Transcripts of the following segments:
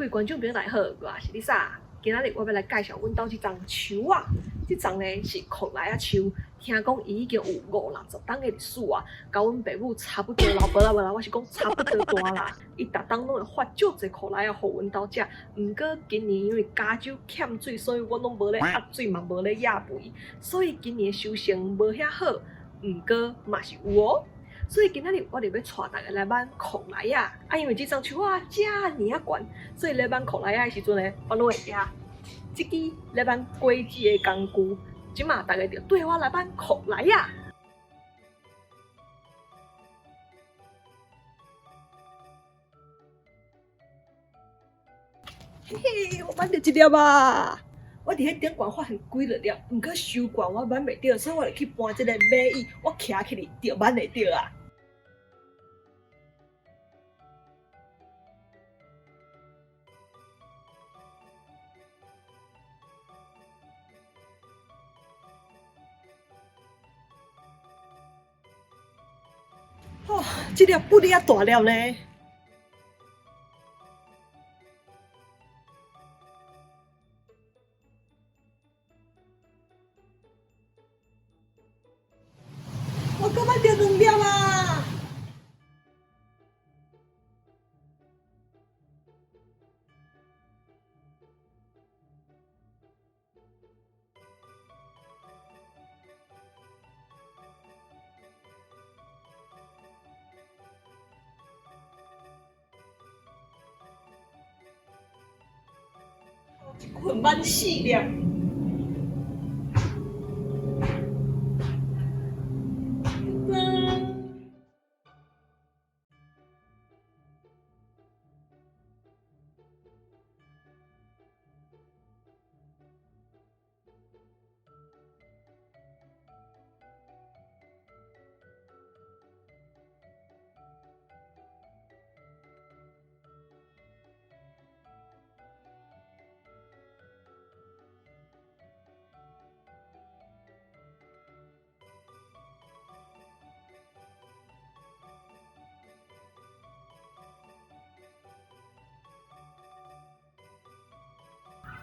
各位觀眾朋友大家好，我是 Lisa。今仔日我欲來介紹阮兜這叢樹仔，這叢呢是苦梨仔樹，聽講伊已經有五六十冬的歷史啊，佮阮爸母差不多老，無啦無啦，我是講差不多大啦。伊逐冬攏會發足濟苦梨仔予阮兜食，毋過今年因為加州欠水，所以阮攏無咧壓水嘛，無咧掖肥，所以今年的收成無遐好，毋過嘛是有哦。所以今仔日我就欲帶大家來挽苦梨仔，啊，因為這叢樹仔遮爾仔懸，所以咧挽苦梨仔的時陣呢，我攏會舉這支咧挽果子的工具。這馬大家就綴我來挽苦梨仔。嘿嘿，我挽著一粒啊！我佇彼頂懸發現幾落粒，毋過傷懸我挽袂著，所以我就去搬這個馬椅，我徛起來就挽會著啊！哦，這粒不哩仔大粒呢！我閣挽著兩粒啊！一捆挽四粒。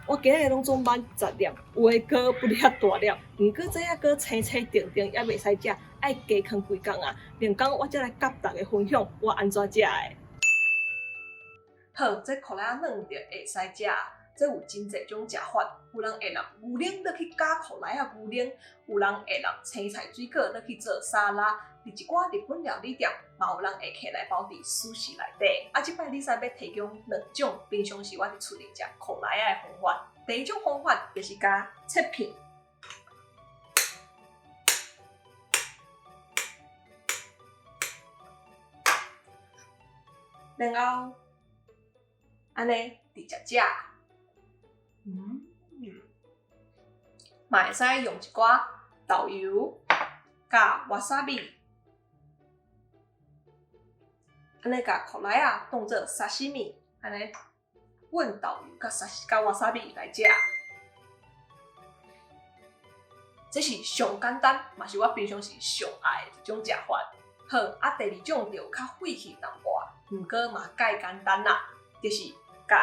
我今日攏總挽十粒，有的閣不哩遐大粒，毋過這猶閣青青澄澄，猶袂使食，愛加囥幾工啊。另工我才來佮大家分享我按怎食的。好，這苦梨仔軟著會使食。這有真濟種食法，有人會搦牛奶落去加苦梨仔牛奶，有人會搦青菜水果落去做沙拉。佇一寡日本料理店，嘛有人會摕來包佇壽司內底。啊，這擺 Lisa 欲提供兩種平常時我佇厝裡食苦梨仔的方法。第一種方法就是共切片，然後按呢直接食。嘛會使用一寡豆油佮わさび，按呢共苦梨仔當做沙西米，按呢混豆油佮沙佮わさび來食。這是上簡單，嘛是我平常時上愛的一種食法。好，啊，第二種就較費氣淡薄仔，毋過嘛蓋簡單啦，就是共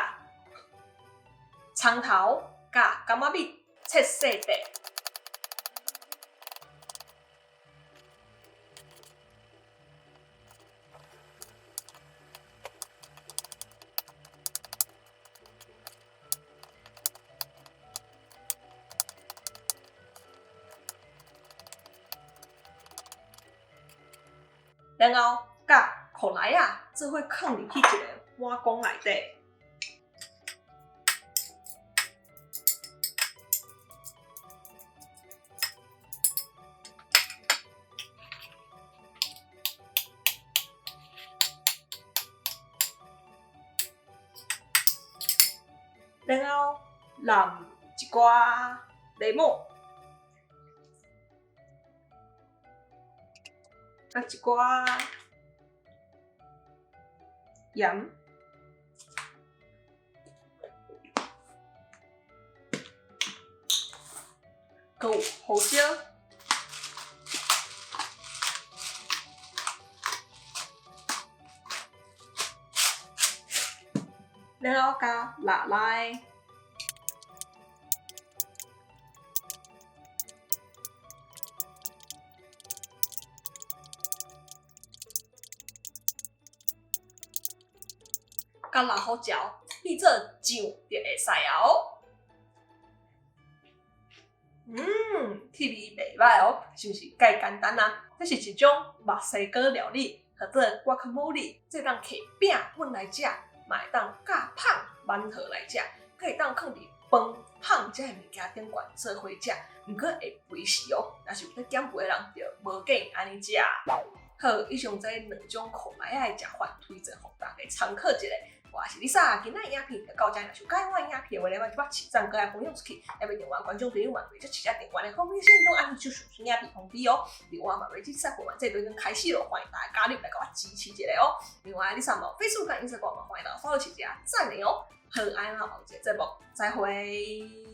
蔥頭佮柑仔蜜切細塊，然後佮苦梨仔做伙囥入去一个碗公內底。然後淋一寡檸檬，佮一寡鹽，閣有胡椒，然後我共抐來。佮抐好之後，變做醬就會使啊哦。氣味袂䆀哦，是毋是蓋簡單啊？這是一種墨西哥料理，號做 guacamole，這當摕餅粉來食，嘛會當夾麭饅頭來食，閣會當囥佇飯麭這个物件頂懸做伙食，毋過會肥死哦。若是有咧減肥的人，就無建議按呢食。好，以上這兩種苦來仔的食法，推薦予大家參考一下。我是 Lisa，今仔影片就到這，若是喜歡我影片的話，咧，我起讚，閣來分享出去，猶未訂閱觀眾朋友們，袂則起只訂閱的方便線動按就屬影片通知哦。另外嘛，袂記賽活這都已經開始了，歡迎大家加入來共我支持一下哦。另外，Lisa 嘛 Facebook 佮 Instagram 嘛，歡迎大家 follow 起一下讚的哦。好，按呢，後一個節目再會。